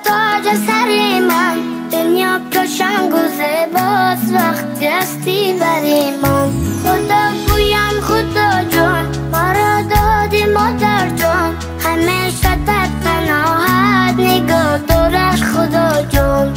تاج سر من، دنیا قشنگ و زیباست وقتی هستی بری من. خدا گویم خدا جان، مرا دادی مادر جان، همیشه در پناهت نگاه دارش خدا جان.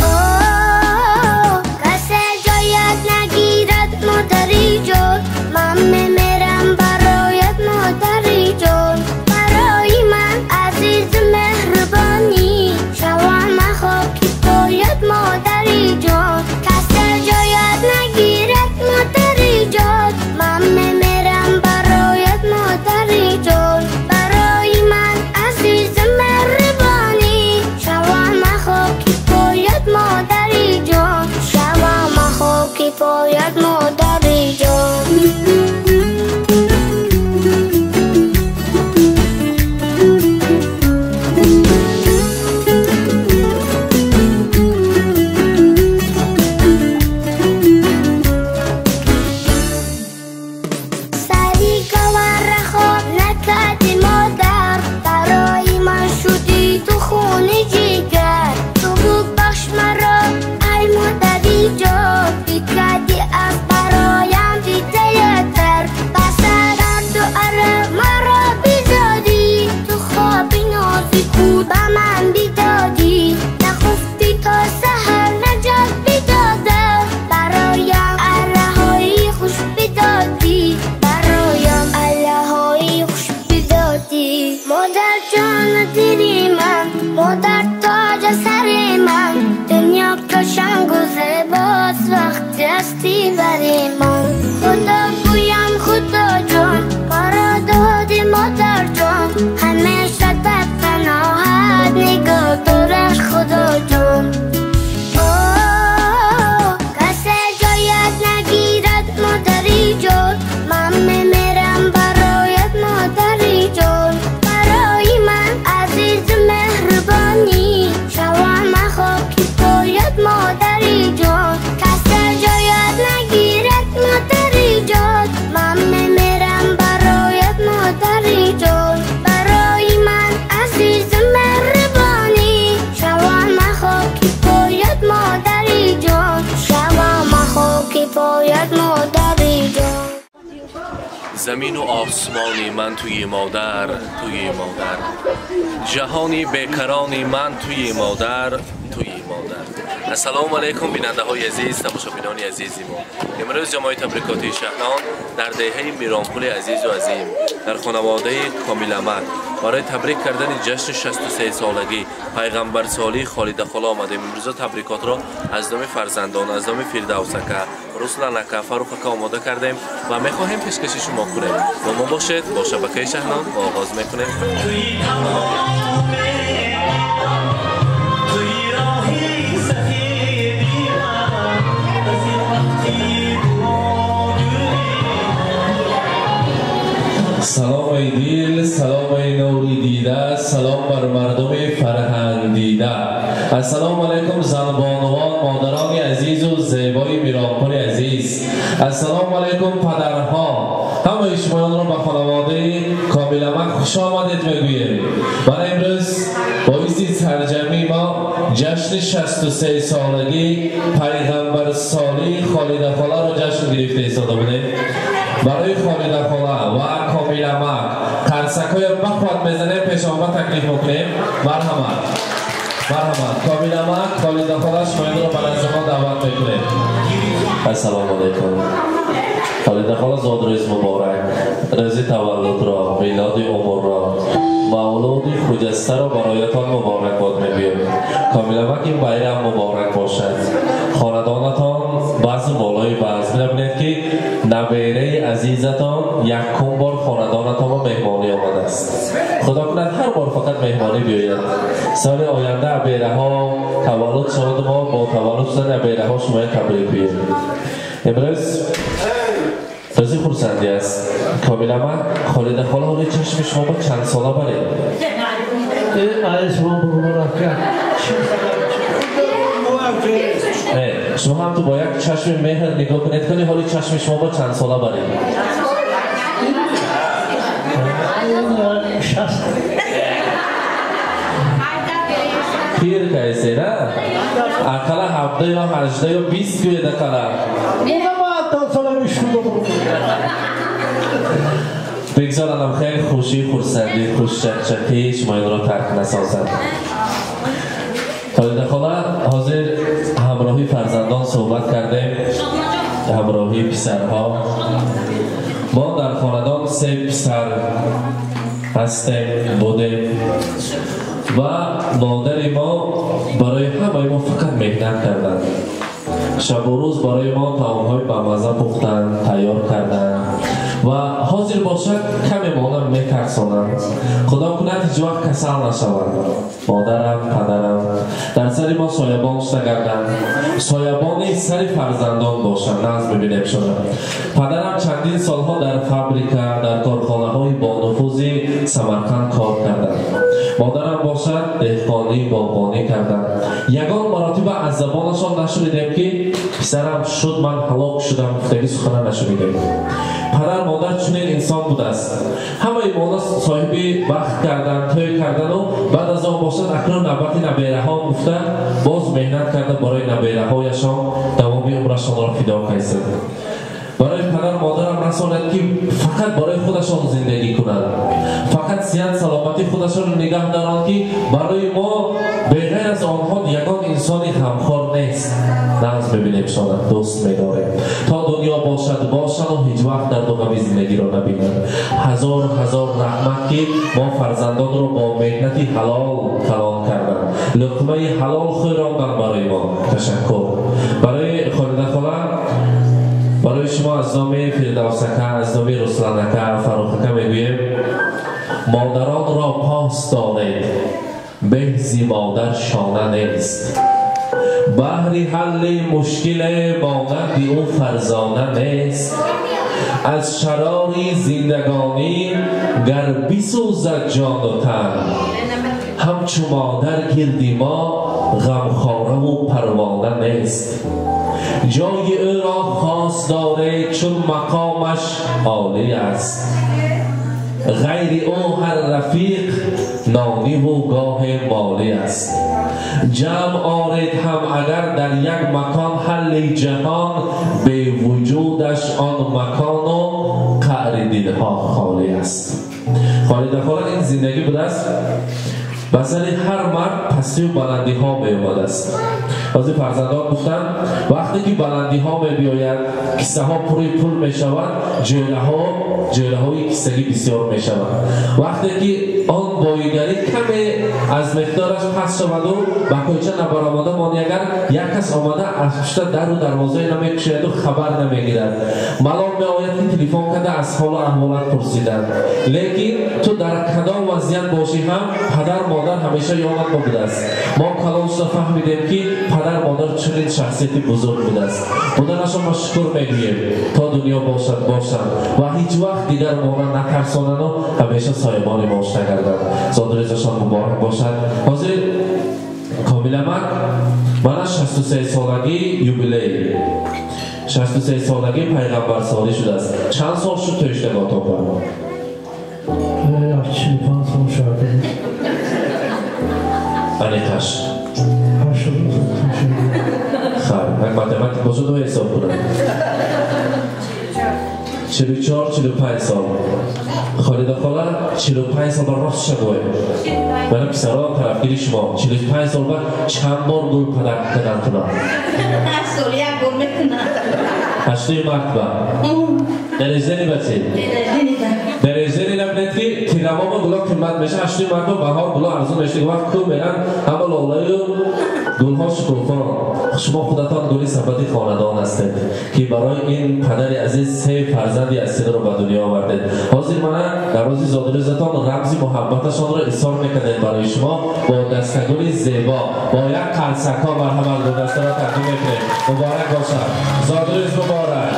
آه کسی جایت نگیرد مادری جان، من میمیرم برایت مادری جان. برای من عزیز مهربانی، شوم خاکی پایت مادری جان. کسی جایت نگیرد مادری جان، من میمیرم برایت مادری جان. برای من عزیز مهربانی، شوم خاکی پایت مادری جان، شوم خاکی پایت مادری جان. مادر تاج سر من، دنیا قشنگ و زیباست وقتی هستی بری من. خدا گویم خدا جان، مرا دادی مادر جان، همیشه در پناهت نگاه دارش خدا جان. آه کسی جایت نگیرد مادری جان، من میمیرم برایت مادری جان. برای من عزیز مهربانی، شوم خاکی پایت مادری جان. کسی جایت نگیرد مادری جان، من میمیرم برایت مادری جان. برای من عزیز مهربانی، شوم خاکی پایت مادری جان، شوم خاکی پایت مادری جان. زمین و آسمانی من توی مادر، توی مادر، جهانی بیکرانی من توی مادر، توی مادر. السلام علیکم بیننده های عزیز، تماشابینان عزیزی ما. امروز جماعت تبریکاتی شهنان در دهه میرانپول عزیز و عظیم در خانواده کامیل احمد برای تبریک کردن جشن 63 سالگی پیغمبر سالی خالد خاله آمدیم. امروز تبریکات را از نام فرزندان، از نام فردوس اکا، رسلان اکا، فاروق اکا آماده کردیم و میخواهیم پیشکش شما کنیم. با ما باشید با شبکه شهنان آغاز میکنیم. سلام ای دل، سلام ای نوری دیده، سلام بر مردم فرهنگ دیده. السلام علیکم زن بانوان، مادران عزیز و زیبای میرانپور عزیز. السلام علیکم پدرها. همه شما را به خانواده کامیل احمد خوش آمدید میگوییم. برای امروز باعث سرجمی ما جشن 63 سالگی پیغمبر سالی خالد خاله را جشن گرفته ایستاده بودیم. برای خالد خاله و کامیل احمد قرصک‌های بخواد میزنیم، پیش آمد تکلیف میکنیم. مرحمت مرحمت کامیل احمد، خالد خاله شما را به نزد ما دعوت میکنیم. السلام علیکم. خالد خاله زاد روز مبارک، روز تولد را، میلاد عمر را، مولود خجسته را برایتان مبارک باد میگویم. کامیل احمد این بیرم مبارک باشد. خاندانتان بعض بالای بعض میبینید که نبیره عزیزتان یکم بار خاندانتان با مهمانی آمده است. خدا کند هر بار فقط مهمانی بیاید. سال آینده عبیره ها تولد شود، ما با تولد شدن عبیره ها شما تبریک بگیریم. امروز روزی خرسندی است. کامیل احمد، خالد خاله حالا چشم شما با چند ساله برید؟ شما هم تو با یک چشم مهر نگاه کنید کنی حالی چشم شما با چند ساله برید؟ Пир кайсе, на? Ақала 17 ё 18 ё 20 гӯед ақала. Бигзорам хеле хушӣ, хурсандӣ, хушчақчақӣ шумо инро тарк насозад. Холида хола, ҳозир ҳамроҳи фарзандон суҳбат кардем, ҳамроҳи писарҳо. Мо дар хонадон се писар ҳастем, будем ва модари мо барои ҳамаи мо фақат меҳнат карданд. Шабу рӯз барои мо таомҳои бамаза пухтанд, тайёр карданд ва ҳозир бошад каме монам метарсонанд. Худо кунад ҳеҷ вақт касал нашаванд. Модарам, падарам дар сари мо соябон шуда гарданд, соябони сари фарзандон бошанд, нағз мебинем шуна. Падарам чандин солҳо дар фабрика, дар корхонаҳои бонуфузи Самарқанд кор карданд. Модарам бошад деҳқонӣ, боғбонӣ карданд. Ягон маротиба аз забонашон нашунидем ки писарам шуд, ман ҳалок шудам, гуфтагӣ сухана нашунидем. Падар модар чунин инсон будааст. Ҳамаи моно соҳиби вақт кардан, тӯй кардану баъд аз он бошад акнун навбати набераҳо гуфта боз меҳнат карда барои набераҳояшон давоми умрашонро фидо карданд. Барои падар модарам расонад ки фақат барои худашон зиндагӣ кунанд, фақат сиҳат саломатии худашонро нигаҳ доранд ки барои мо беғайр аз онҳо ягон инсони ғамхор нест. Нағз мебинем шона, дӯст медорем. То дунё бошад бошану ҳеҷ вақт дарду ғами зиндагиро набинанд. Ҳазор ҳазор раҳмат ки мо фарзандонро бо меҳнати ҳалол калон карданд, луқмаи ҳалол хӯронданд барои мо. Ташаккур. Барои Холида хола, барои шумо аз номи Фирдавсака, аз номи Русланака, Фаррухака мегӯем: модаронро пос доред, беҳзи модар шона нест. Баҳри ҳалли мушкиле монанди ӯ фарзона нест. Аз шарори зиндагонӣ гар бисӯзад ҷону тан, ҳамчу модар гирди мо ғамхораву парвона нест. Ҷои ӯро хос доред, чун мақомаш олӣ аст. Ғайри ӯ ҳар рафиқ нониву гоҳе молӣ аст. Ҷамъ оред ҳам агар дар як макон ҳалли ҷаҳон, бевуҷудаш он макону қаъри дилҳо холӣ аст. Холида хола, ин зиндагӣ будааст. Ба сари ҳар мард пастию баландиҳо меомадааст. Баъзе фарзандон гуфтанд вақте ки баландиҳо мебиёяд, киссаҳо пури пул мешавад, ҷӯраҳои киссагӣ бисёр мешавад. Вақте ки он боигарӣ каме аз миқдораш паст шаваду ба кӯча набаромада монд, агар як кас омада аз пушта дару дарвозае намекушояду хабар намегирад, малом меояд ки телефон карда аз ҳолу аҳволат пурсиданд. Лекин ту дар кадом вазъият бошӣ ҳам падар модар ҳамеша ёнат мо будааст. Мо калон шуда фаҳмидем ки падар модар чунин шахсияти бузург будааст. Буданашон ма шукр мегӯем, то дунё бошад бошанд ва ҳеҷ вақт дигар моро натарсонану ҳамеша соҳибони мо нагарданд. Зодрӯзашон муборак бошад. Ҳозир Комиламак мана 63 солагӣ юбилей, 63 солагӣ пайғамбарсолӣ шудааст. Чанд сол шуд тӯйшудаготон ба? 45 сол шуд. Аниқаш? Хайр, як математик бошад ӯ ҳисоб кунад. 44, 45 сол. Холида хола, 45 сол ба рост шагӯед. Мана писарон тарафгири шумо. 45 сол ба чанд бор гул падар карданд туна? 8 сол як бор мекунам. 8 март ба. Дерезени бачи? Дерезени набинед ки тирамома гуло қимат меша, 8 март ба баҳор гуло арзон меша. Вақт ку меран ҳама лолаю гулҳо шукуфон. Шумо худатон гули сабати хонадон ҳастед ки барои ин падари азиз се фарзанди асилро ба дунё овардед. Ҳозир мана дар рӯзи зодрӯзатон рамзи муҳаббаташонро изҳор мекардем барои шумо бо дастагули зебо, бо як қалсакҳо. Марҳамат, гулдастаро тақдим мекунем. Муборак бошад, зодрӯз муборак,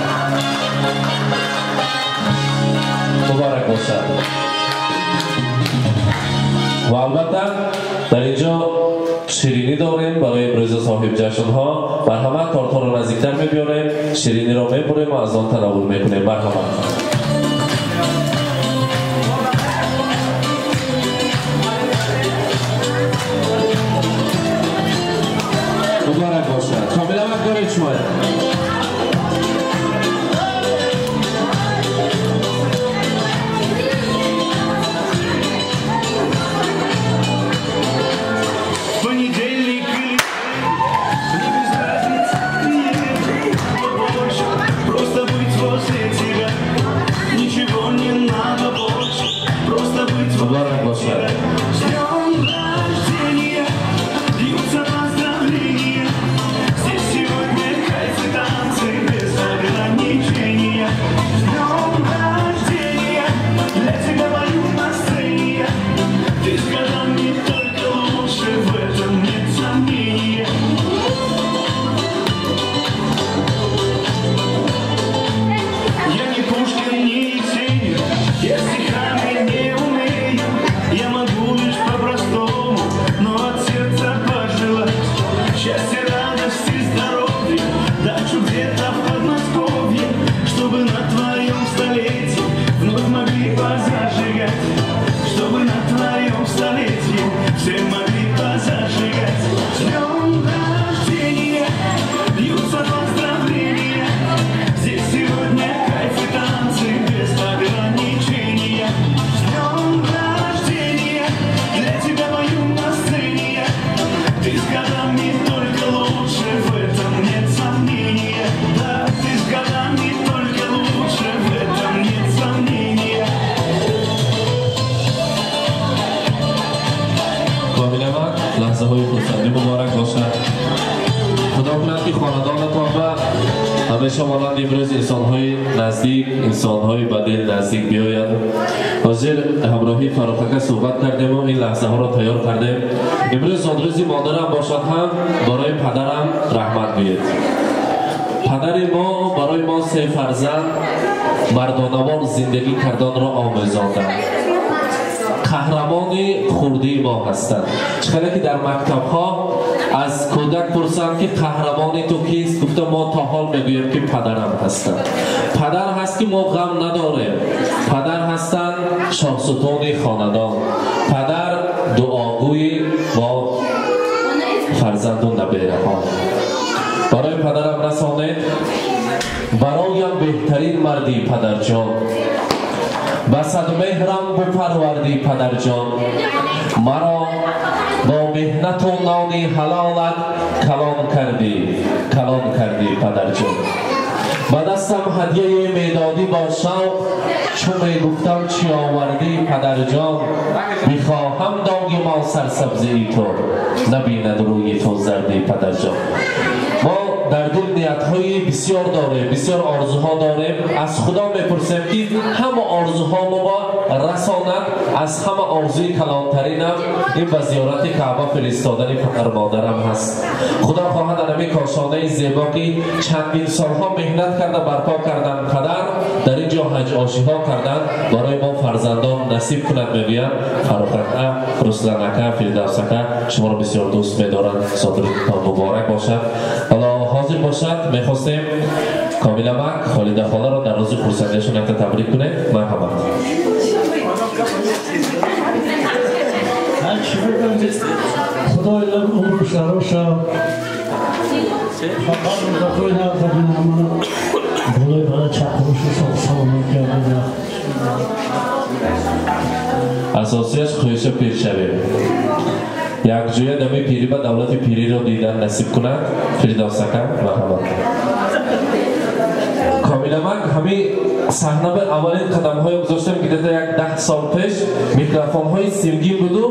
муборак бошад. Ва албатта дар инҷо ширинӣ дорем барои имрӯза соҳиб ҷашнҳо. Марҳамат, тортҳоро наздиктар мебиёрем, шириниро мебурем ва аз он тановул мекунем. Марҳамат. муборак бошад. Худо кунад ки хонадонатон ба ҳамеша монанд имрӯз инсонҳои наздик, инсонҳои ба дил наздик биёянд. Ҳозир ҳамроҳи Фаррухака суҳбат кардему ин лаҳзаҳоро тайёр кардем. Имрӯз зодрӯзи модарам бошад ҳам барои падарам раҳмат гӯед. Падари мо барои мо се фарзанд мардонавор зиндагӣ карданро омӯзонданд. Қаҳрамони хурдии мо ҳастанд. Чӣ қадар ки дар мактабҳо аз кӯдак пурсанд ки қаҳрамони ту кист, гуфта мо то ҳол мегӯем ки падарам ҳастанд. Падар ҳаст ки мо ғам надорем. Падар ҳастанд шоҳсутони хонадон. Падар дуогӯи мо фарзанду набераҳо. Барои падарам расонед, бароям беҳтарин марди падарҷон, ба садмеҳрам бупарварди падарҷон, маро бо меҳнату нони ҳалолат калон кардӣ, калон кардӣ падарҷон. Ба дастам ҳадияе медодӣ бо шавқ, чу мегуфтам чӣ овардӣ падарҷон, бихоҳам доимо сарсабзии ту, набинад рӯи ту зарди падарҷон. Мо дар дил ниятҳои бисёр дорем, бисёр орзуҳо дорем. Аз Худо мепурсем ки ҳама орзуҳо мо расонад. Аз ҳама орзуи калонтаринам ин ба зиёрати Каъба фиристодани падар модарам ҳаст. Худо хоҳад ҳамин кошонаи зебо ки чандин солҳо меҳнат карда барпо кардан падар, дар ин ҷо ҳаҷ-ошиҳо кардан барои мо фарзандон насиб кунад мегӯянд. Фаррухака, Русланака, Фирдавсака шуморо бисёр дӯст медоранд. Зодрӯзтон муборак бошад. Ҳоло ҳозир бошад, мехостем Комиламак Холида холаро дар рӯзи хурсандиашон якта табрик кунед. Марҳамат. Худои умру шароша болои бара чақрушу саломат гардида. Асосияш хӯша пир шавем. Якҷоя дами пирӣ ба давлати пириро дидан насиб кунад. Фирдавсака, марҳамат. Комиламак ҳамин саҳна ба аввалин қадамҳое гузоштем ки дета як 10 сол пеш микрофонҳои симгин буду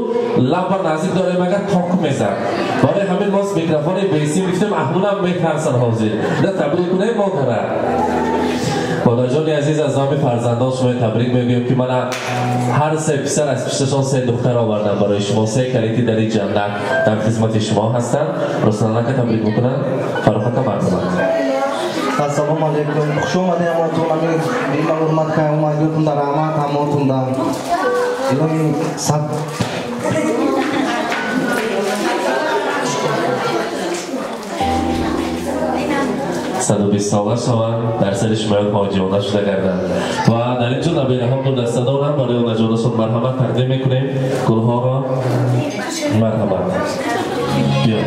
лаба наздик дорем агар ток мезад. Барои ҳамин мо микрофони бесим гирифтем, аҳмунам метарсанд ҳозир. Да табрик кунем модара. Модарҷони азиз, аз номи фарзандон шуморо табрик мегӯем ки мана ҳар се писар аз пишташон се духтар овардам барои шумо. Се калити дари ҷаннат дар хизмати шумо ҳастанд. Русланака табрик мекунам. Фаррухака, марҳамат. Ассалому алайкум. Хуш омадед ҳамаатон. Ҳамин бема ҳурмат кай омадиётон дар раҳмат ҳамаатонда. Илоҳи сад 120 сола шаванд, дар сари шумоён ҳоҷиёна шуда гарданд. Ва дар ин ҷо набераҳо гулдаста доранд, барои онаҷонашон марҳамат тақдим мекунем гулҳоро. Марҳамат. Биё.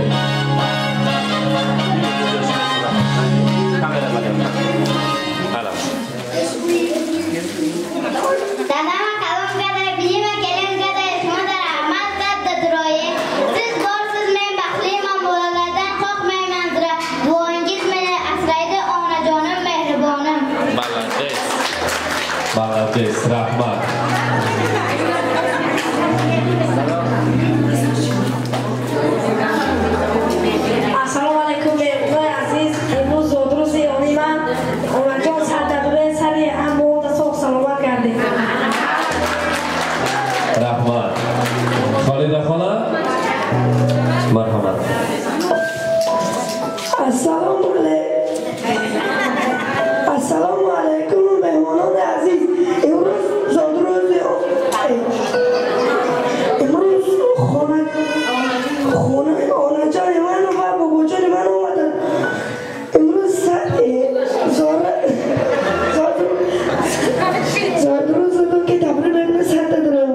Молодец, раҳмат. Ассалому алайкум, меҳмонои азиз. Имрӯз зодрӯзи они ман. Онаҷон сардадураи сари ҳамаонда соғ саломат гардед. Раҳмат. Холида хола, марҳамат. Ассалому алайкум, меҳмонони азиз. Имрӯз зодрӯзи имрӯз хонаи онаҷони ман ва бобоҷони ман омаданд. Имрӯз зодрӯзатон ки табрик мекунем, садта дурӯғ.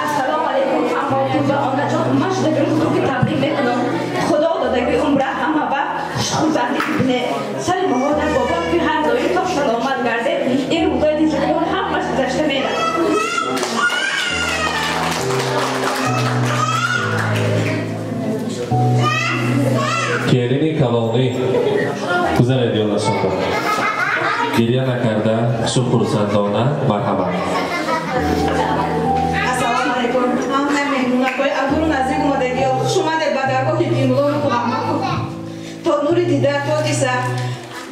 Ассалому алайкум ҳамаатон ва онаҷон. Ман шудагирӯзтон ки табрик мекунам. Худо додаги умра ҳама вақт хушхурсандӣ бибине. Сари моҳодар бобо ки ҳар доим то саломат гардед. Ин рӯзои дизикор ҳамаш гузашта меравад. Келини калонӣ гузаред ёнашонро. Гиря накарда, хушу хурсандона, марҳамат. тоҷиса.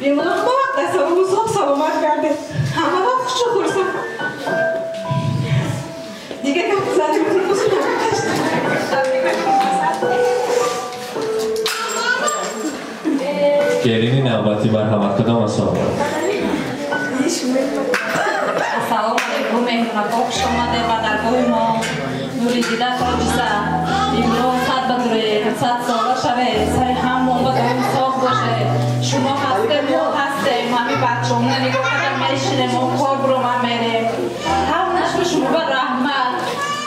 Бемало ҳама вақт дастамон соғ саломат гардед. Ҳама вақт хушу хурсанд. Дигар гап занем Келини навбати марҳамат, кадом асон? Ассалому алайкум, меҳмонакҳо, хуш омадед ба даргоҳи мо. Нури дида тоҷиса, имрӯз 100 ба дуред, 100 сола шавед, сари ҳамон ба доим соғ бошед. Шумо ҳастем, мо ҳастем, ҳами бачаҳомона нигоҳ карда мешинем, мо кор бурома мерем. Ҳамаш ба шумо ба раҳмат.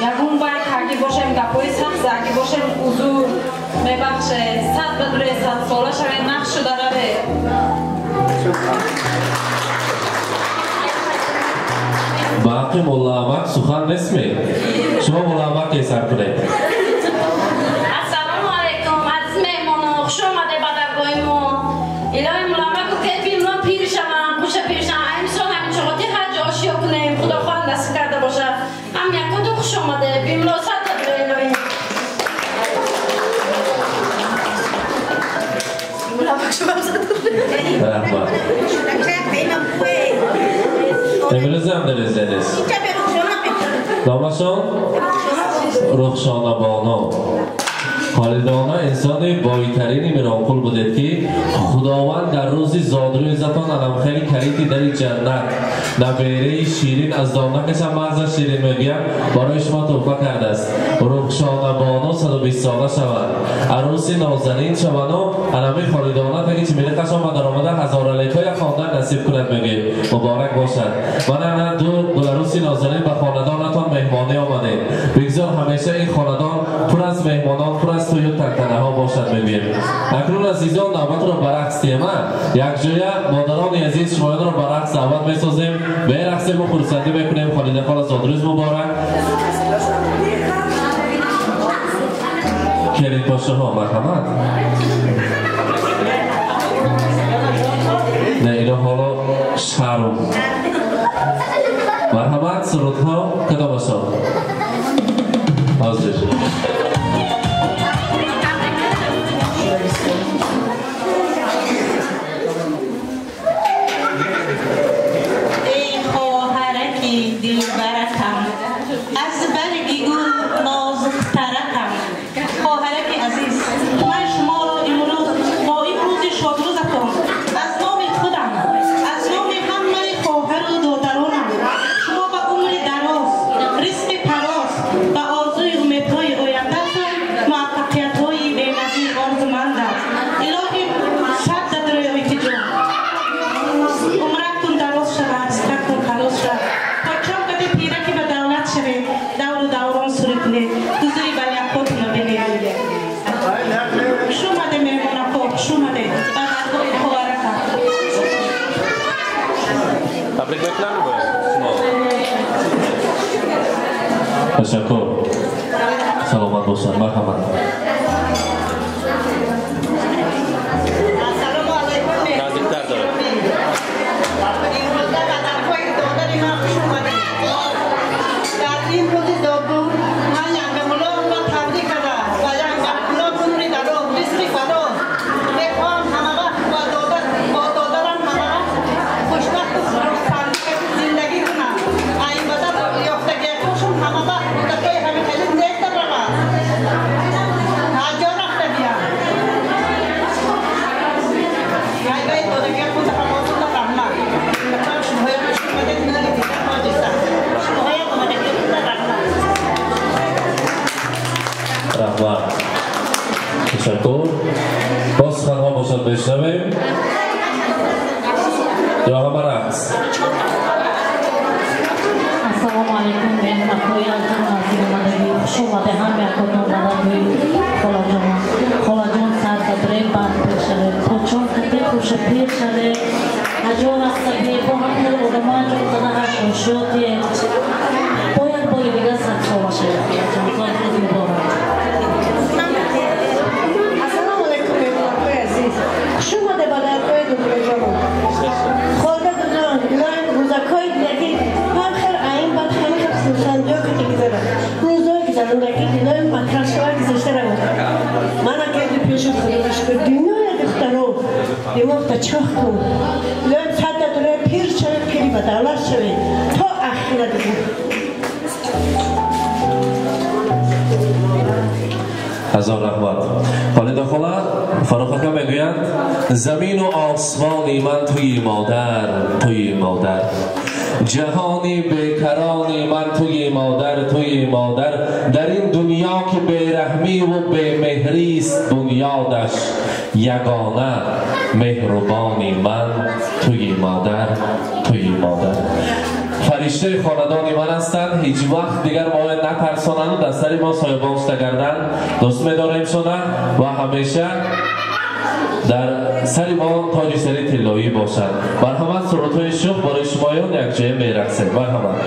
Ягон бай карги бошем, гапҳои сахт заги бошем, узур мебахшед. 100 ба дуред, 100 сола шавед, нақш шуда равед. Ба ҳаққи Мулла Амак сухан нестме? Шумо Мулла Амак сар кунед. Ассалому алайкум, азиз меҳмонон, хуш омадед ба даргоҳи мо. Илоҳи Мулла Амак ки бимон пир шавам, хуша пир шавам. Аймсон ҳамин чоғоти ҳаҷ ошиё кунем, Худо хоҳад насиб карда бошад. Ҳам якоту хуш омадед, бимло 100 ба дуред илоҳи. Раҳмат. Имрӯз ҳам доред нест. Номашон Рухшона Боно. Холидона инсони бойтарини Миронқул будед ки Худованд дар рӯзи зодрӯзатон аламхели калиди дари ҷаннат набераи ширин аз донакашам мағза ширин мегӯям барои шумо туҳфа кардааст. Рухшона Боно 120 сола шавад, арӯси нозанин шавану алами Холидона таги чимилиқашон ба даромада ҳазораликҳоя хондан насиб кунад мегӯем. Муборак бошад. Ман ана ду гуларӯси нозанин ба хонадонатон меҳмонӣ омадем. Бигзор ҳамеша ин хонадон пур аз меҳмонон, пур аз тӯю тантанаҳо бошад мегӯем. Акнун азизон навбатро ба рақс тема. Якҷоя модарони азиз шумоёнро ба рақс даъват месозем. Берақсему хурсандӣ мекунем. Холида хола зодрӯз муборак. Келинпошаҳо марҳамат. Не, ино ҳоло шарм. Марҳамат, сурудҳо кадомашон? Ҳозир. Эй хоҳараки дилбаракам, аз барги гул нозуктаракам. Хоҳараки азиз, ман шуморо имрӯз бо ин рӯзи шодрӯзатон аз номи худам, аз номи ҳамаи хоҳару додаронам шумо ба умри дароз, ризқи пароз, ба орзуи умедҳои ояндатон муваффақиятҳои беназир орзумандам. Илоҳи сад дадрои ҷон, умратон дароз шавад, сиҳатон фароз шавад, почон каде пираки ба давлат шавед, давру даврон сури кунед, ҳузури балиақотонро бинед. Хуш омаде меҳмонако, хуш омаде ба даргоҳи хоҳаракам. Табрик мекунам шумо. Ташаккур. Саломат бошад. Марҳамат. Ассалому алайкум. Наздиктар доред. Имрӯза ба даргоҳи додари ман хуш омадед. Дар ин рӯзи зодрӯз ман Янгамуллоро табрик карда ва Янгамулло умри дароз, ризқи фароз мехоҳам. Ҳамавақт бо додарам ҳамавақт хушбахту хурсандӣ зиндагӣ кунам. Ин бадар ёфтагиҳошон ҳамавақт рӯзакҳои ҳамихелӣ зеб равад. Ҳаҷо рафта биям. Гайбаи додагиҳо худ ҳамозуна раҳмат. Шумоям хуш омадед, нури дида тоҷиса. Шумоям омадагиҳотон раҳмат. Раҳмат. Ташаккур. Боз суханҳо бошад бишнавем ё ҳама рақс? Ассалому алайкум, меҳмонҳои азиз, наздик омадагӣ, хуш омаде ҳам якотон ба даргоҳи холаҷон. Холаҷон сар дабре банд пир шавед, почон кате хуша пир шавед, ҳаҷо рафтагӣ бо ҳам хеле одамоя ҷон зада ҳаш ошиётие. Бояд бори дигар 100 сола шавед, холаҷон. Зодрӯз муборак. Ассалому алайкум, меҳмонҳои азиз. Хуш омаде ба даргоҳи духтарҷонам. Холда ҷон, илоҳим рӯзакҳои дигаки ҳам хел аин бад ҳами хел хурсандиё ки гузарад. Рӯзҳое гузарондагӣ илоҳим ба красава гузашта равад. Мана кайди пеши Худоро шукр, дунёя духтаро Димоғта чоқ кун. Илоҳим садда дуре пир шаве, пири ба давлат шаве. То ахира дигар. Ҳазор раҳмат. Холида хола, Фаррух ака мегӯянд замину осмони ман туи модар, туи модар. Ҷаҳони бекарони ман туи модар, туи модар. Дар ин дунё ки бераҳмиву бемеҳрист бунёдаш, ягона меҳрубони ман туи модар, туи модар. Фариштаи хонадони ман ҳастанд, ҳеҷ вақт дигар моро натарсонанду дар сари мо соябон шуда гарданд. Дӯст медорем шона ва ҳамеша дар сари мо тоҷи сари тиллоӣ бошад. Марҳамат, сурудҳои шух барои шумоён якҷоя мерақсем. Марҳамат.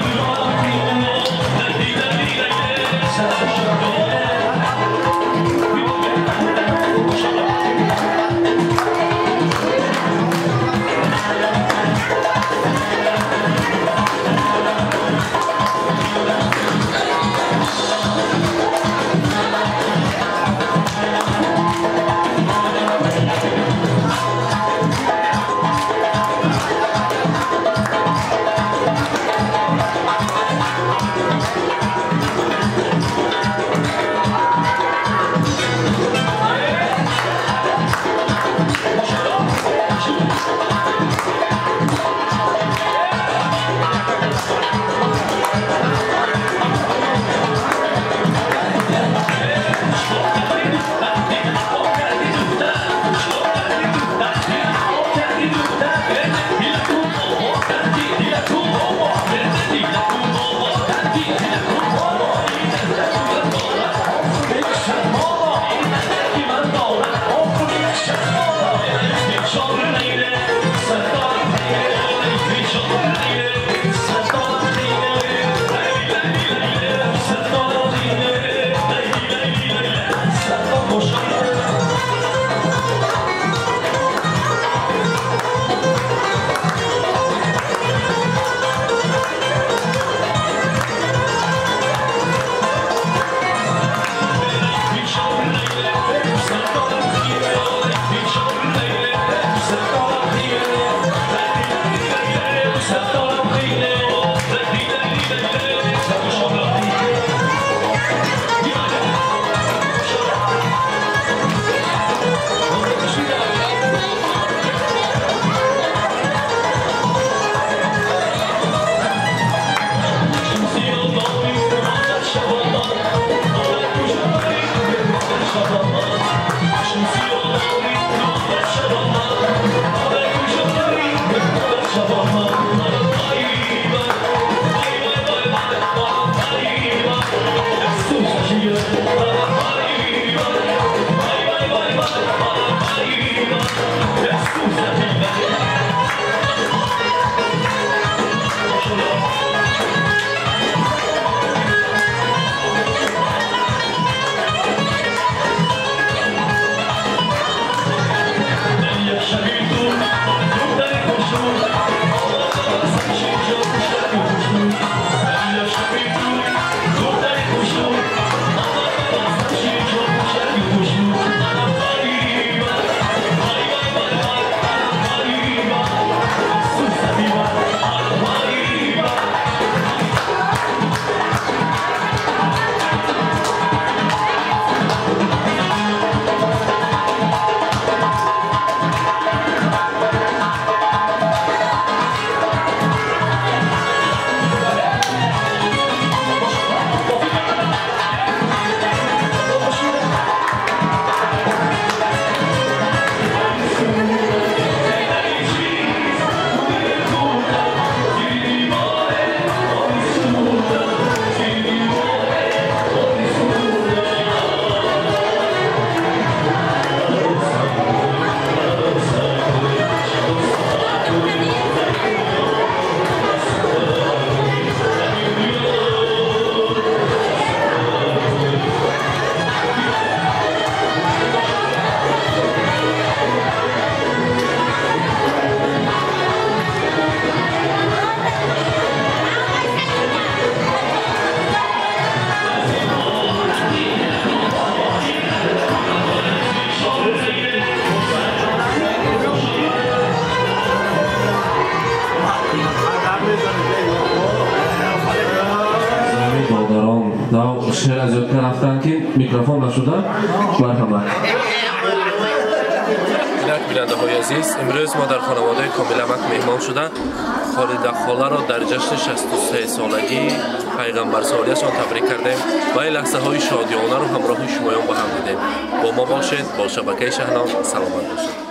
Yo Шер аз ёд рафтан ки микрофон нашуда. Марҳамат. Инак бинандаҳои азиз, имрӯз мо дар хонаводаи Комиламак меҳмон шуда Холида холаро дар ҷашни 63 солагии пайғамбарсолиашон табрик кардем ва ин лаҳзаҳои шодиёнаро ҳамроҳи шумоён ба ҳам дидем. Бо мо бошед, бо шабакаи Шаҳнон саломат бошед.